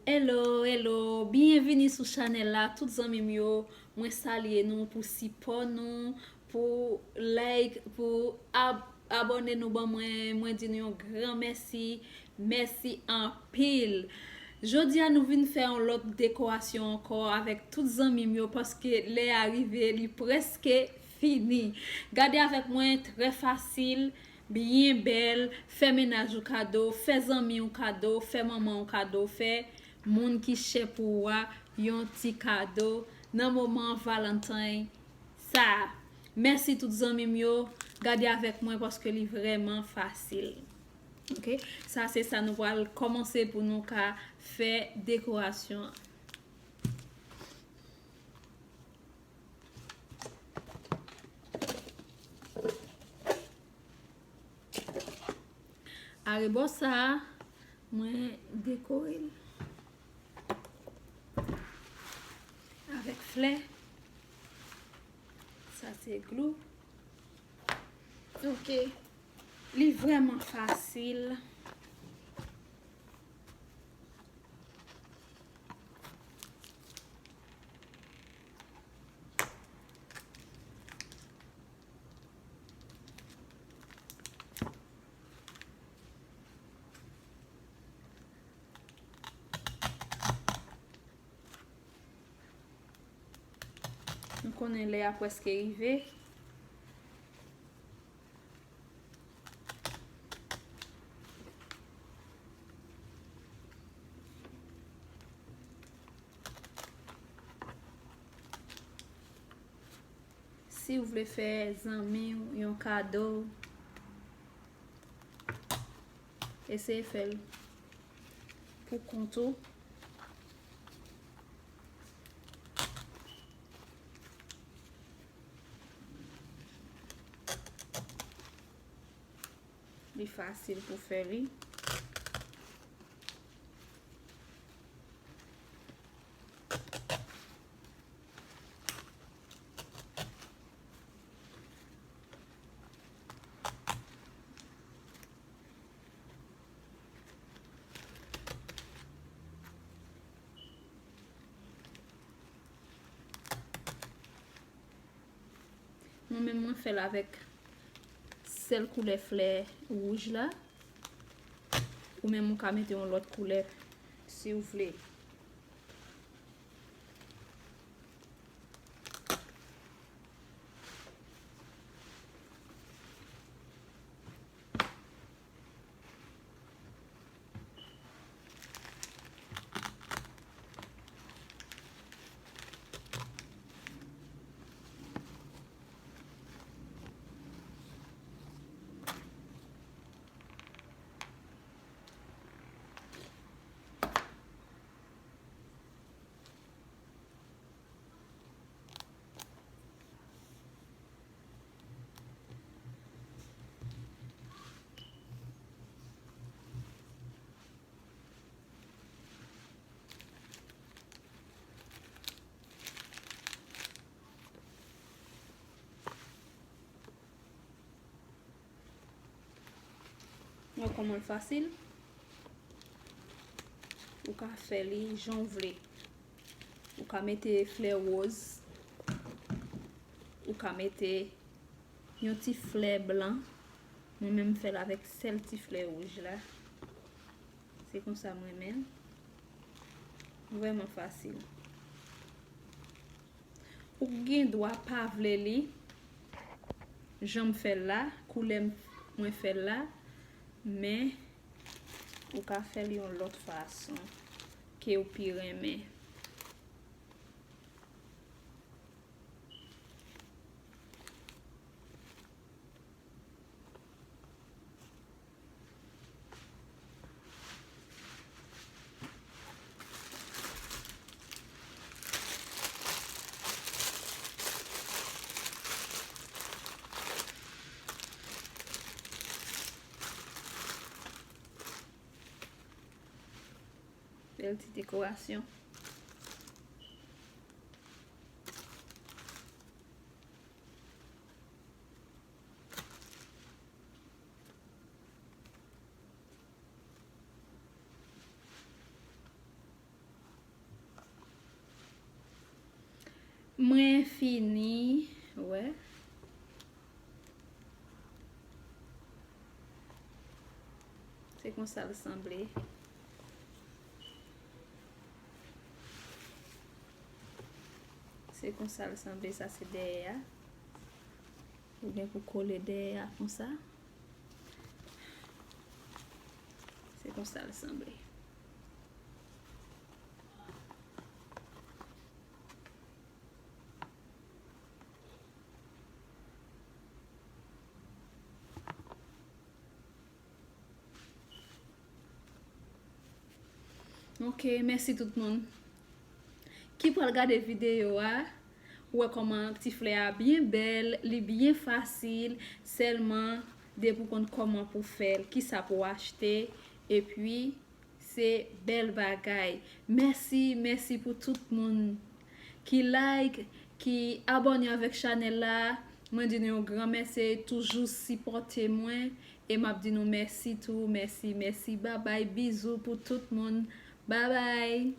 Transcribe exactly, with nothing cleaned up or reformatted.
Hello, hello, byenvini sou chanèl la, tout zanmi m yo. Mwen salye nou pou sipò nou, pou like, pou ab abòne nou ban mwen. Mwen di nou yon gran mèsi. Mèsi anpil. Jodi a nou vin fè yon lòt dekorasyon ankò avèk tout zanmi m yo, paske lè a rive, li prèske fini. Gade avèk mwen, trè fasil, byen bèl, fè mennaj ou kado, fè zanmi ou kado, fè manman ou kado, fè moun ki chè pou ou a yon ti kado nan moman Valentine sa. Mèsi tout zanmi m yo, gade avèk mwen paske li vrèman fasil. Ok, sa se sa nou pral kòmanse pou nou ka fè dekorasyon an. Arebò sa a, mwen dekore l avèk flè. Sa se glou. Ok. Li vrèman fasil. Nou konnen lè a prèske rive. Si w vle fè zanmi w yon kado, eseye fè l pou kont ou. Li fasil pou fè li. Mwen menm, mwen fè l avèk sèl koulè flè wouj la. Ou menm, ou ka mete yon lòt koulè si w vle. Wè kòman l fasil? Ou ka fè li jan w vle. Ou ka mete flè wòz. Ou ka mete yon ti flè blan. Mwen menm, m fè l avèk sèl ti flè wouj la. Se konsa m renmen l. Vrèman fasil. Ou gen dwa pa vle li jan m fè l la, koulè m, mwen fè l la, men ou ka fè l yon lòt fason ke w pi renmen. Bèl ti dekorasyon. Mwen fini, wè. Se konsa l sanble. Se konsa l sanble, sa se dèyè a. Ou gen pou kole dèyè a konsa. Se konsa l sanble. Ok, mèsi tout moun ki pral gade videyo a. Ou wè kòman ti flè a byen bèl, li byen fasil, sèlman depi w konn kòman pou fè l, kisa pou w achte, epi se bèl bagay. Mèsi, mèsi pou tout moun ki like, ki abòne avèk chanèl la. Mwen di nou yon gran mèsi, toujou sipòte mwen. E m ap di nou mèsi tou, mèsi, mèsi. Babay, bizou pou tout moun. Babay.